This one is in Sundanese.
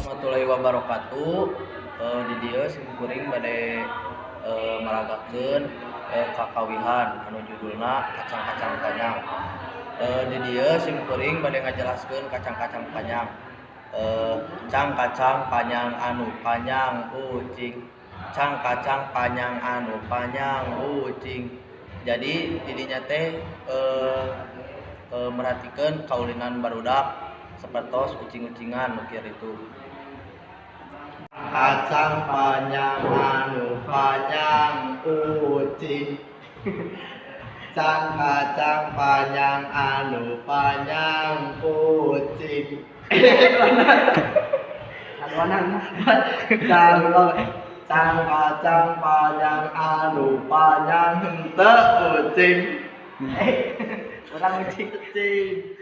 Warahmatullahi wabarakatuh. Di dieu sim kuring bade maragakeun kakawihan anu judulna Kacang-kacang Panjang. Di dieu sim kuring bade ngajelaskeun kacang-kacang panjang. Cang kacang panjang anu panjang ucing. Cang kacang panjang anu panjang ucing. Jadi didinya teh merhatikeun kaulinan barudak sapertos ucing-ucingan nu kieu itu. Kacang panjang anu panjang ucing. Cang kacang panjang anu panjang ucing. Cang cang kacang panjang anu panjang henteu ucing. Urang ucing. Ucing.